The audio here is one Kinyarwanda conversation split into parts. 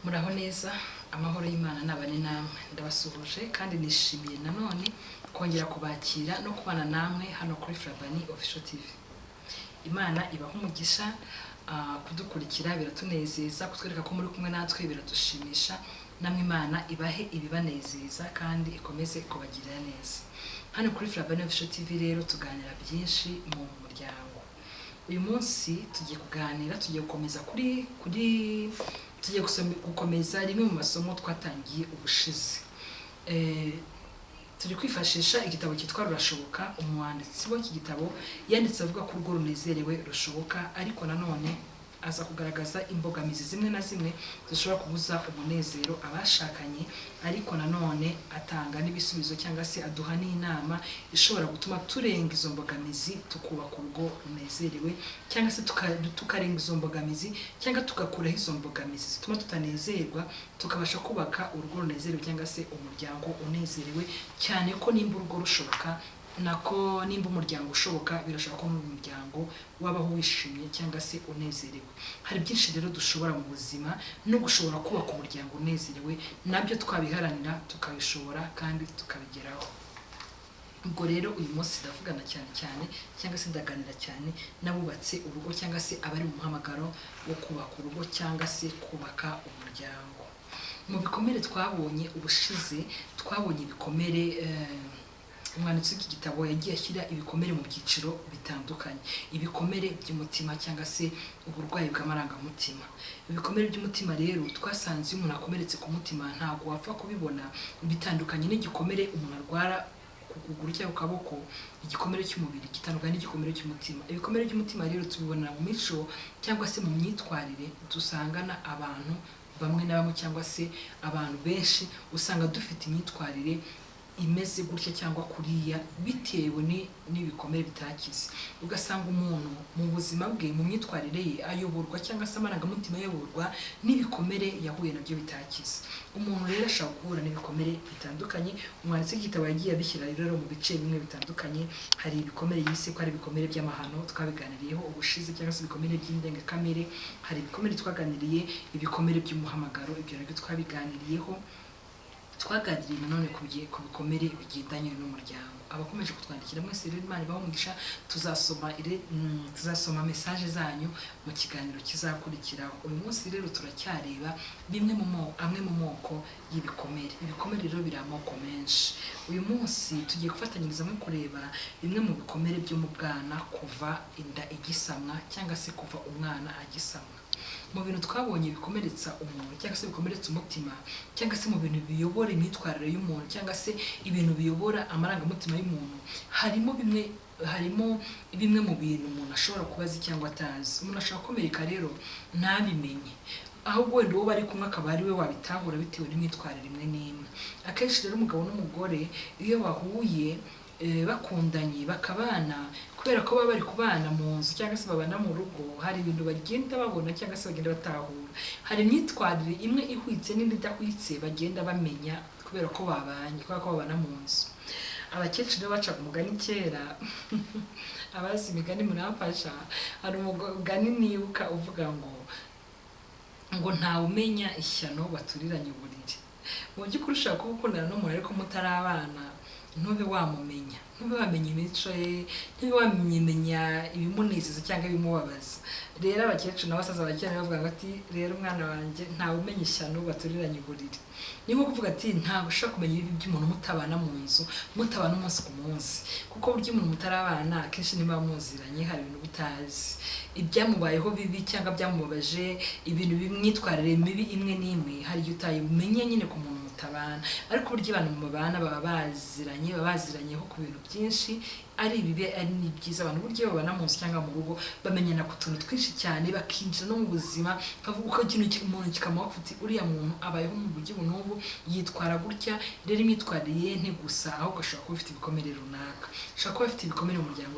Muraho neza, amahoro y'Imana nabane namwe. Ndabasuhuje kandi nishimiye nanone kongera kubakira no kubana namwe hano kuri Frabani Official TV. Imana ibaha umugisha. Kudukurikira biratunezeza, kutwereka ko muri kumwe natwe biradushimisha. Namwe Imana ibahe ibibanezeza kandi ikomeze kubagirira neza. Hano kuri Frabani Official TV rero tuganira byinshi mu muryango. Uyu munsi tugiye kuganira, tugiye gukomeza kuri tugiye gukomeza rimwe mu masomo twatangiye ubushize. Turi kwifashisha igitabo cyitwa Rurashoboka. Umwanditsi w'iki gitabo yanditse avuga ko urugo runezerewe rushoboka, ariko nanone aza kugaragaza imbogamizi zimwe na zimwe zishobora kubuza umunezero abashakanye, ariko nanone atanga n'ibisubizo cyangwa se aduha n'inama ishobora gutuma turenga izo mbogamizi tukubaka urugo runezerewe, cyangwa se tukarenga izo mbogamizi cyangwa tugakuraho izo mbogamizi zituma tutanezerwa, tukabasha kubaka urugo runezerewe cyangwa se umuryango unezerewe. Cyane ko nimba urugo rushoboka, nako nimba umuryango ushoboka, birashoboka ko n'umuryango wabaho wishimye cyangwa se unezerewe. Hari byinshi rero dushobora mu buzima, no gushobora kubaka umuryango unezerewe nabyo twabiharanira, tukabishobora kandi tukabigeraho. Ubwo rero uyu munsi ndavugana cyane cyane cyangwa se ndaganira cyane n'abubatse urugo cyangwa se abari mu muhamagaro wo kubaka urugo cyangwa se kubaka umuryango. Mu bikomere twabonye ubushize, twabonye ibikomere, umwanditsi w'iki gitabo yagiye ashyira ibikomere mu byiciro bitandukanye: ibikomere by'umutima cyangwa se uburwayi bw'amarangamutima. Ibikomere by'umutima rero, twasanze iyo umuntu akomeretse ku mutima ntabwo wapfa kubibona, bitandukanye n'igikomere umuntu arwara ku kuguru cyangwa ku kaboko. Igikomere cy'umubiri gitandukanye n'igikomere cy'umutima. Ibikomere by'umutima rero tubibona mu mico cyangwa se mu myitwarire dusangana abantu bamwe na bamwe cyangwa se abantu benshi. Usanga dufite imyitwarire imeze gutya cyangwa kuriya bitewe n'ibikomere bitakize. Ugasanga umuntu mu buzima bwe, mu myitwarire ye, ayoborwa cyangwa se amarangamutima ayoborwa n'ibikomere yahuye nabyo bitakize. Umuntu rero ashobora guhura n'ibikomere bitandukanye. Umwanditsi w'igitabo yagiye abishyira rero mu bice bimwe bitandukanye. Hari ibikomere yise ko ari ibikomere by'amahano, twabiganiriyeho ubushize, cyangwa se ibikomere by'indengakamere. Hari ibikomere twaganiriye, ibikomere by'umuhamagaro, ibyo nabyo twabiganiriyeho. Twaganiriye nanone ku bikomere bigendanye n'umuryango. Abakomeje kutwandikira mwese rero, Imana ibahe umugisha. Tuzasoma message zanyu mu kiganiro kizakurikiraho. Uyu munsi rero turacyareba bimwe mu moko, amwe mu moko y'ibikomere. Ibikomere rero biri amoko menshi. Uyu munsi tugiye gufatanyiriza hamwe kureba bimwe mu bikomere byo mu bwana, kuva inda igisamwa cyangwa se kuva umwana agisamwa. Mu bintu twabonye bikomeretsa umuntu cyangwa se bikomeretsa umutima, cyangwa se mu bintu biyobora imyitwarire y'umuntu, cyangwa se ibintu biyobora amarangamutima y'umuntu, harimo bimwe mu bintu umuntu ashobora kuba azi cyangwa atazi. Umuntu ashobora gukomereka rero ntabimenye, ahubwo wenda uwo bari kumwe akaba ari we wabitahura bitewe n'imyitwarire imwe n'imwe. Akenshi rero umugabo n'umugore iyo bahuye, bakundanye, bakabana, kubera ko baba bari kubana mu nzu cyangwa se babana mu rugo, hari ibintu bagenda babona cyangwa se bagenda batahura. Hari imyitwarire imwe ihwitse n'indi idahwitse bagenda bamenya kubera ko babanye, kubera ko babana mu nzu. Abakecuru rero bacaga umugani kera. Abazi imigani muramfasha. Hari umugani nibuka uvuga ngo ntawe umenya ishyano baturiranye uburiri. Mu by'ukuri ushobora kuba ukundana n'umuntu ariko mutarabana, ntube wamumenya, ntube wamenya imico ye, ntube wamenya ibimunezeza cyangwa ibimubabaza. Rero abakecuru n'abasaza ba kera bavuga ngo ati: "Rero umwana wanjye, ntawe umenya ishyano baturiranye uburiri." Ni nko kuvuga ati ntabwo ushobora kumenya ibibi by'umuntu mutabana mu nzu, mutabana umunsi ku munsi, kuko burya umuntu mutarabana akenshi niba muziranye hari ibintu utazi, ibyamubayeho bibi cyangwa byamubabaje, ibintu b'imyitwarire mibi imwe n'imwe, hari igihe utayimenya nyine ku muntu mutabana. Ariko burya abantu mubana baba baziranye, baba baziranyeho ku bintu byinshi, ari ibibi ari n'ibyiza. Abantu burya iyo babana mu nzu cyangwa mu rugo bamenyana ku tuntu twinshi cyane, bakinjira no mu buzima, ukavuga uko ikintu umuntu kikamuha uti uriya muntu abayeho mu buryo ubu n'ubu, yitwara gutya. Rero imyitwarire ye ntigusa, ahubwo ashobora kuba afite ibikomere runaka, ashobora kuba afite ibikomere mu muryango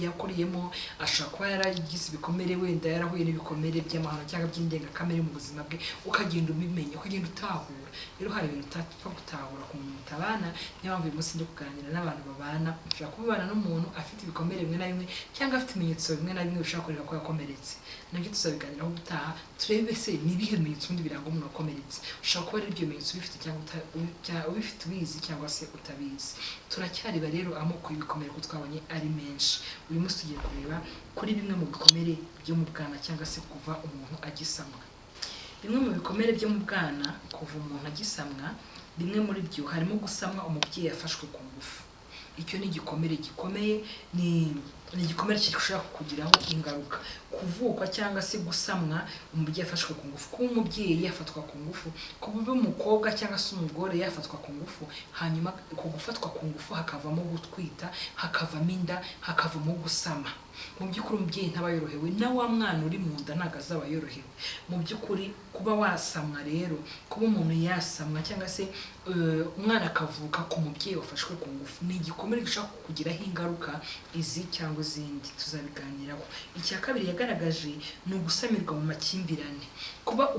yakuriyemo, ashobora kuba yaragize ibikomere, wenda yarahuye n'ibikomere by'amahano cyangwa by'indengakamere mu buzima bwe, ukagenda ubimenya, ukagenda utahura. Rero hari ibintu utapfa gutahura ku muntu mutabana. Niyo mpamvu uyu munsi ndi kuganira n'abantu babana. Ushobora kuba ubana n'umuntu afite ibikomere bimwe na bimwe, cyangwa afite ibimenyetso bimwe na bimwe bishobora kwereka ko yakomeretse. Nabyo tuzabiganiraho ubutaha, turebe se ni ibihe bimenyetso ubundi biranga umuntu wakomeretse. Ushobora kuba ari ibyo bimenyetso ubifite cyangwa ubifite ubizi cyangwa se utabizi. Turacyareba rero amoko y'ibikomere, ko twabonye ari menshi. Uyu munsi tugiye kureba kuri bimwe mu bikomere byo mu bwana, cyangwa se kuva umuntu agisamwa. Bimwe mu bikomere byo mu bwana kuva umuntu agisamwa, bimwe muri byo harimo gusamwa umubyeyi yafashwe ku ngufu. Icyo ni igikomere gikomeye, ni igikomere gishobora kukugiraho ingaruka. Kuvukwa cyangwa se gusamwa umubyeyi afashwe ku ngufu, kuba umubyeyi yafatwa ku ngufu, kuba umukobwa cyangwa se umugore yafatwa ku ngufu, hanyuma ku gufatwa ku ngufu hakavamo gutwita, hakavamo inda, hakavamo gusama. Mu by'ukuri umubyeyi ntaba yorohewe, na wa mwana uri mu nda ntabwo azaba yorohewe. Mu by'ukuri kuba wasamwa rero, kuba umuntu yasamwa cyangwa se umwana akavuka ku mubyeyi wafashwe ku ngufu, ni igikomere gishobora kukugiraho ingaruka izi cyangwa izindi, tuzabiganiraho. Icya kabiri yagaragaje ni ugusamirwa mu makimbirane. Kuba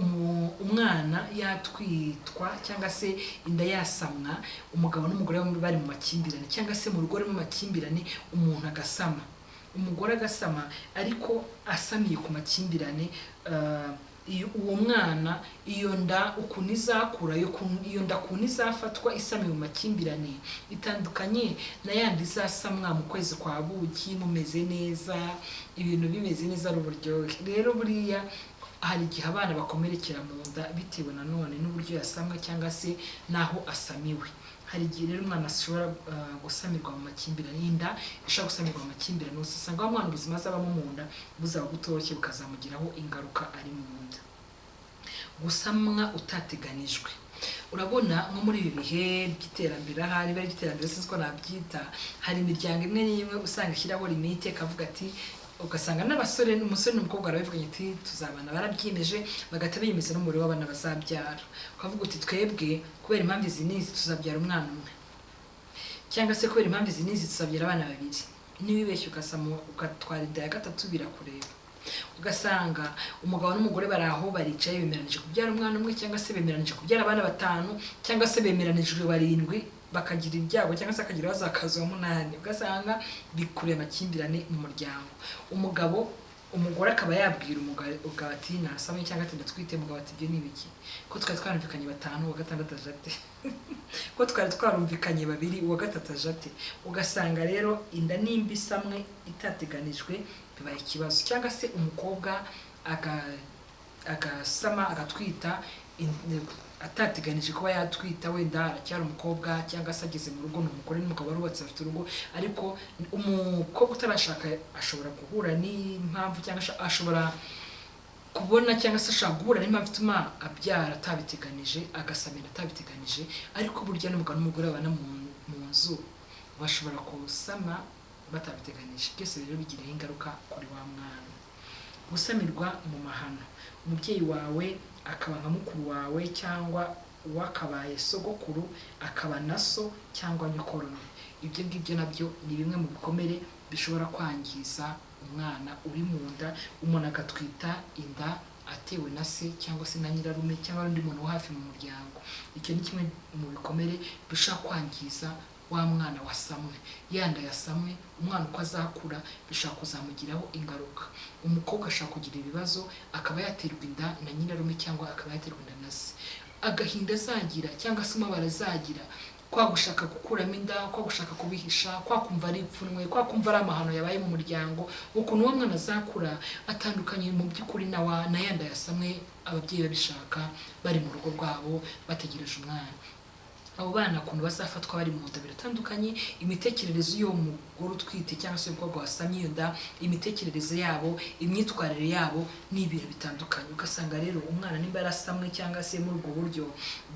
umwana yatwitwa cyangwa se inda yasamwa, umugabo n'umugore bombi bari mu makimbirane, cyangwa se mu rugo mu makimbirane, umuntu agasama, umugore agasama ariko asamiye ku makimbirane, uwo mwana, iyo nda ukuntu izakura, iyo nda ukuntu izafatwa isamiye mu makimbirane, itandukanye na yandi izasamwa mu kwezi kwa buki, mumeze neza, ibintu bimeze neza, ari uburyohe. Rero buriya hari igihe abana bakomerekera mu nda bitewe nanone n'uburyo yasamwe cyangwa se n'aho asamiwe. Hari igihe rero umwana ashobora gusamirwa mu makimbirane, inda ishobora gusamirwa mu makimbirane, usanga wa mwana ubuzima azabamo mu nda buzaba butoroshye, bukazamugiraho ingaruka ari mu nda. Gusamwa utateganijwe. Urabona nko muri ibi bihe by'iterambere, ahari bari by'iterambere sinzi ko nabyita, hari imiryango imwe n'imwe usanga ishyiraho limite, ikavuga ati, ugasanga n'abasore, umusore n'umukobwa barabivuganye ati tuzabana, barabyiyemeje, bagahita biyemeza n'umubare w'abana bazabyara. Ukavuga uti twebwe kubera impamvu izi n'izi tuzabyara umwana umwe, cyangwa se kubera impamvu izi n'izi tuzabyara abana babiri. Niba wibeshye ugasama ugatwara inda ya gatatu, birakureba. Ugasanga umugabo n'umugore bari aho baricaye, bemeranije kubyara umwana umwe, cyangwa se bemeranije kubyara abana batanu, cyangwa se bemeranijwe barindwi, bakagira ibyago cyangwa se akagira ibibazo bakaza uwa munani. Ugasanga bikuruye amakimbirane mu muryango. Umugabo, umugore akaba yabwira umugabo ati nasamye, cyangwa ati ndatwite. Umugabo ati ibyo ni ibiki, ko twari twarumvikanye batanu, uwa gatandatu aje ate? Ko twari twarumvikanye babiri, uwa gatatu aje ate? Ugasanga rero inda nimba isamwe itateganijwe bibaye ikibazo. Cyangwa se umukobwa agasama, agatwita atateganije kuba yatwita, wenda aracyari umukobwa cyangwa se ageze mu rugo, ni umugore n'umugabo barubatse, bafite urugo, ariko umukobwa utarashaka ashobora guhura n'impamvu, cyangwa ashobora kubona, cyangwa se ashobora guhura n'impamvu ituma abyara atabiteganije, agasamira atabiteganije. Ariko burya n'umugabo n'umugore babana mu nzu bashobora gusama batabiteganije. Byose rero bigiraho ingaruka kuri wa mwana. Gusamirwa mu mahano, umubyeyi wawe akaba nka mukuru wawe, cyangwa uwakabaye sogokuru akaba na so cyangwa nyokorome. Ibyo ngibyo nabyo ni bimwe mu bikomere bishobora kwangiza umwana uri mu nda. Umuntu agatwita inda atewe na se cyangwa se na nyirarume cyangwa undi muntu wo hafi mu muryango. Icyo ni kimwe mu bikomere bishobora kwangiza wa mwana wasamwe. Ya nda yasamwe, umwana uko azakura bishobora kuzamugiraho ingaruka. Umukobwa ashobora kugira ibibazo, akaba yaterwa inda na nyirarume cyangwa akaba yaterwa inda na se. Agahinda azagira cyangwa se umubabaro azagira, kwa gushaka gukuramo inda, kwa gushaka kubihisha, kwa kumva ari ipfunwe, kwa kumva ari amahano yabaye mu muryango, ukuntu uwo mwana azakura atandukanye mu by'ukuri na ya nda yasamwe ababyeyi babishaka, bari mu rugo rwabo bategereje umwana. Abo bana ukuntu bazafatwa bari mu nda biratandukanye. Imitekerereze y'uwo mugore utwite cyangwa se umukobwa wasamye iyo nda, imitekerereze yabo, imyitwarire yabo ni ibintu bitandukanye. Ugasanga rero umwana nimba yarasamwe cyangwa se muri ubwo buryo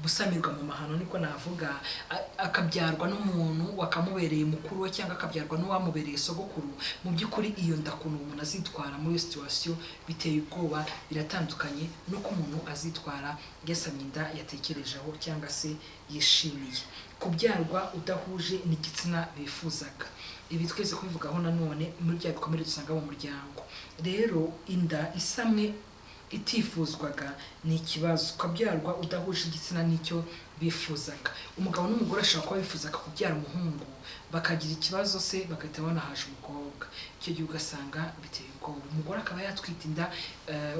gusamirwa mu mahano niko navuga, akabyarwa n'umuntu wakamubereye mukuru we cyangwa akabyarwa n'uwamubereye sogokuru, mu by'ukuri iyo nda ukuntu umuntu azitwara muri iyo situation biteye ubwoba, biratandukanye n'uko umuntu azitwara yasamye inda yatekerejeho cyangwa se yishimiye. Kubyarwa udahuje n'igitsina bifuzaga, ibi twese kubivugaho nanone muri bya bikomere dusanga mu muryango. Rero inda isamwe itifuzwaga ni ikibazo, ukabyarwa udahuje igitsina n'icyo bifuzaga. bifuzaga. Umugabo n'umugore ashobora kuba bifuzaga kubyara umuhungu, bakagira ikibazo se bagahita babona haje umukobwa. Icyo gihe ugasanga biteye ubwoba, umugore akaba yatwita inda.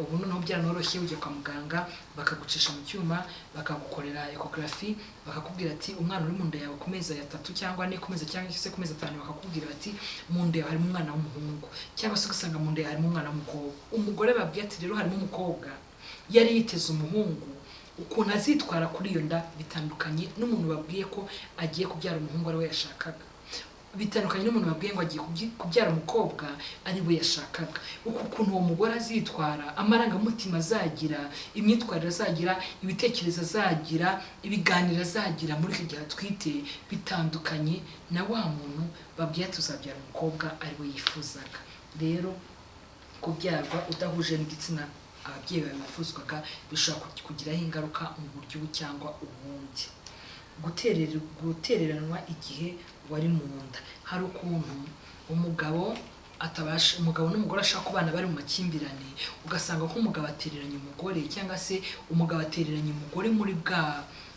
Ubu noneho byaranoroshye, ujya kwa muganga bakagucisha mu cyuma, bakagukorera échographie, bakakubwira ati umwana uri mu nda yawe ku mezi 3 cyangwa 4, ku mezi cyangwa se ku mezi 5, bakakubwira bati mu nda yawe harimo umwana w'umuhungu, cyangwa se ugasanga mu nda yawe harimo umwana w'umukobwa. Umugore babwiye ati rero harimo umukobwa, yari yiteze umuhungu, ukuntu azitwara kuri iyo nda bitandukanye n'umuntu babwiye ko agiye kubyara umuhungu ari we yashakaga, bitandukanye n'umuntu babwiye ngo agiye kubyara umukobwa ari we yashakaga. Uku kuntu uwo mugore azitwara, amarangamutima azagira, imyitwarire azagira, ibitekerezo azagira, ibiganiro azagira muri icyo gihe atwite, bitandukanye na wa muntu babwiye tuzabyara umukobwa ari we yifuzaga. Rero kubyarwa udahuje n'igitsina ababyeyi bawe bifuzwaga bishobora kugiraho ingaruka mu buryo ubu cyangwa ubundi. Gutereranwa igihe wari mu nda, hari ukuntu umugabo atabasha, umugabo n'umugore ashaka kubana bari mu makimbirane, ugasanga nk'umugabo atereranye umugore, cyangwa se umugabo atereranye umugore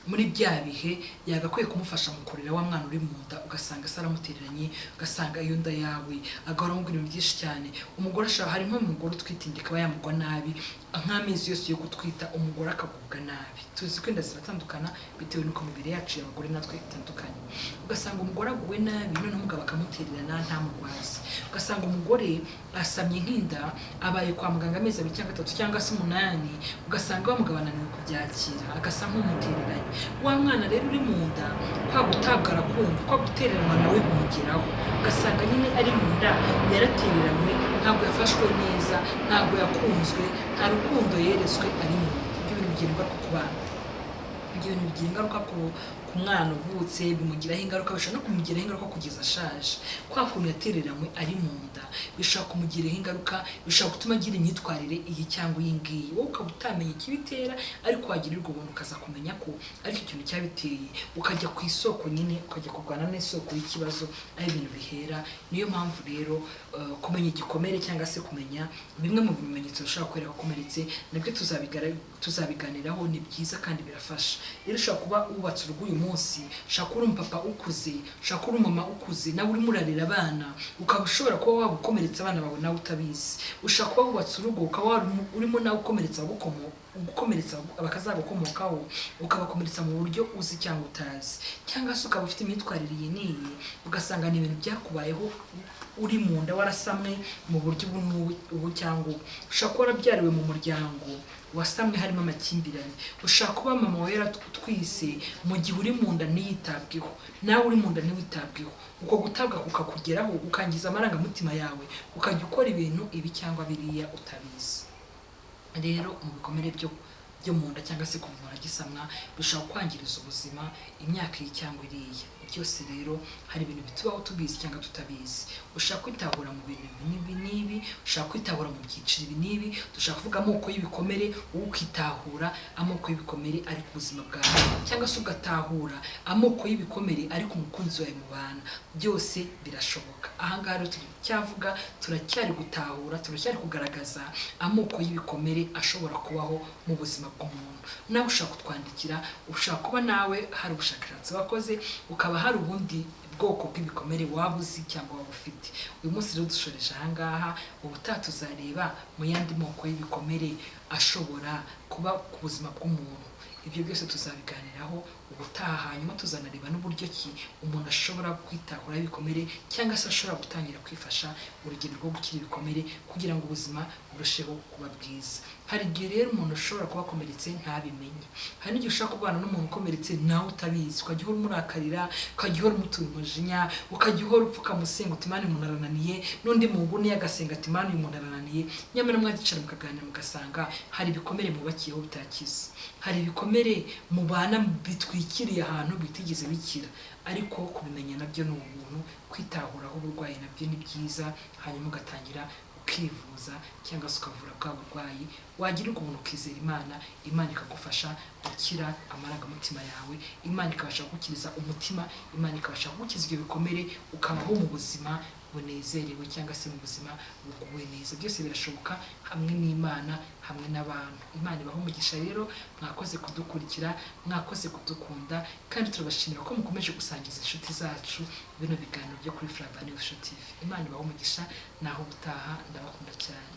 muri bya bihe yagakwiye kumufasha mu kurera wa mwana uri mu nda, ugasanga se aramutereranye, ugasanga iyo nda yawe agahora amubwira ibintu byinshi cyane. Umugore ashaka, hari nk'umugore utwite inda ikaba yamugwa nabi, nk'amezi yose yo gutwita umugore akagubwa nabi. Tuzi ko inda ziratandukana bitewe n'uko imibiri yacu y'abagore natwe itandukanye. Ugasanga umugore aguwe nabi, noneho umugabo akamutererana ntamurwaze. Ugasanga umugore asamye nk'inda, abaye kwa muganga amezi 2 cyangwa 3 cyangwa se 8, ugasanga wa mugabo ananiwe kubyakira, agasa nk'umutereranye. Wa mwana rero uri mu nda, kwa gutabwa arakumva, kwa gutereranwa nawe bimugeraho, ugasanga nyine ari mu nda yaratereranywe, ntabwo yafashwe neza, ntabwo yakunzwe, nta rukundo yeretswe ari mu nda. Ibyo bintu bigira ingaruka ku bana, ibyo bintu bigira ingaruka ku mwana uvutse, bimugiraho ingaruka, bishobora no kumugiraho ingaruka kugeza ashaje. Kwa kuntu yatereranywe ari mu nda bishobora kumugiraho ingaruka, bishobora gutuma agira imyitwarire iyi cyangwa iyi ngiyi, wowe ukaba utamenya ikibitera, ariko wagirirwa ubuntu ukaza kumenya ko aricyo kintu cyabiteye, ukajya ku isoko nyine, ukajya kurwana n'isoko y'ikibazo aho ibintu bihera. Niyo mpamvu rero kumenya igikomere cyangwa se kumenya bimwe mu bimenyetso bishobora kwereka ko ukomeretse, nabyo tuzabiganiraho, ni byiza kandi birafasha. Rero ushobora kuba wubatse urugo uyu munsi, ushobora kuba uri umupapa ukuze, ushobora kuba uri umumama ukuze, nawe urimo urarera abana, ukaba ushobora kuba waba ukomeretsa abana bawe nawe utabizi. Ushobora kuba wubatse urugo ukaba urimo nawe ukomeretsa gukomeretsa bakazagukomokaho, ukabakomeretsa mu buryo uzi cyangwa utazi, cyangwa se ukaba ufite imyitwarire iyi n'iyi, ugasanga ni ibintu byakubayeho uri mu nda, warasamwe mu buryo ubu n'ubu cyangwa ubu. Ushobora kuba warabyariwe mu muryango wasamwe harimo amakimbirane, ushobora kuba mama wawe yaratwise mu gihe uri mu nda ntiyitabweho, nawe uri mu nda ntiwitabweho, uko gutabwa kukakugeraho, ukangiza amarangamutima yawe, ukajya ukora ibintu ibi cyangwa biriya utabizi. Rero mu bikomere byo mu nda cyangwa se kuva umuntu agisamwa bishobora kwangiriza ubuzima imyaka iyi cyangwa iriya. Byose rero hari ibintu bitubaho tubizi cyangwa tutabizi. Ushaka kwitahura mu bintu ibi n'ibi, ushaka kwitahura mu byiciro ibi n'ibi. Dushaka kuvuga amoko y'ibikomere, wowe ukitahura amoko y'ibikomere ari ku buzima bwawe, cyangwa se ugatahura amoko y'ibikomere ari ku mukunzi wawe mubana. Byose birashoboka. Aha ngaha rero turacyavuga, turacyari gutahura, turacyari kugaragaza amoko y'ibikomere ashobora kubaho mu buzima bw'umuntu. Nawe ushaka kutwandikira, ushaka kuba nawe hari ubushakashatsi wakoze, ukaba hari ubundi bwoko bw'ibikomere waba uzi cyangwa waba ufite. Uyu munsi rero dushoreje aha ngaha, ubutaha tuzareba mu yandi moko y'ibikomere ashobora kuba ku buzima bw'umuntu. Ibyo byose tuzabiganiraho ubutaha, hanyuma tuzanareba n'uburyo ki umuntu ashobora kwitahura ibikomere cyangwa se ashobora gutangira kwifasha urugendo rwo gukira ibikomere kugira ngo ubuzima burusheho kuba bwiza. Hari igihe rero umuntu ashobora kuba akomeretse ntabimenye, hari n'igihe ushobora kubana n'umuntu ukomeretse nawe utabizi, ukajya uhora umurakarira, ukajya uhora umutura umujinya, ukajya uhora upfukamusenga uti Imana uyu muntu arananiye, n'undi muguni agasenga ati Imana uyu muntu arananiye. Nyamara mwagicara mukaganira mugasanga hari ibikomere mubakiyeho bitakize, hari ibikomere mubana bitwikiriye ahantu bitigeze bikira. Ariko kubimenya nabyo ni ubuntu, kwitahuraho uburwayi nabyo ni byiza, hanyuma ugatangira ukivuza cyangwa se ukavura bwa burwayi. Wagirirwa ubuntu ukizera Imana, Imana ikagufasha gukira amarangamutima yawe, Imana ikabasha kugukiriza umutima, Imana ikabasha kugukiza ibyo bikomere, ukabaho mu buzima bunezerewe cyangwa se mu buzima buguwe neza. Byose birashoboka hamwe n'Imana, hamwe n'abantu. Imana ibahe umugisha rero, mwakoze kudukurikira, mwakoze kudukunda, kandi turabashimira ko mukomeje gusangiza inshuti zacu bino biganiro byo kuri Flavani Official TV. Imana ibahe umugisha, naho ubutaha, ndabakunda cyane.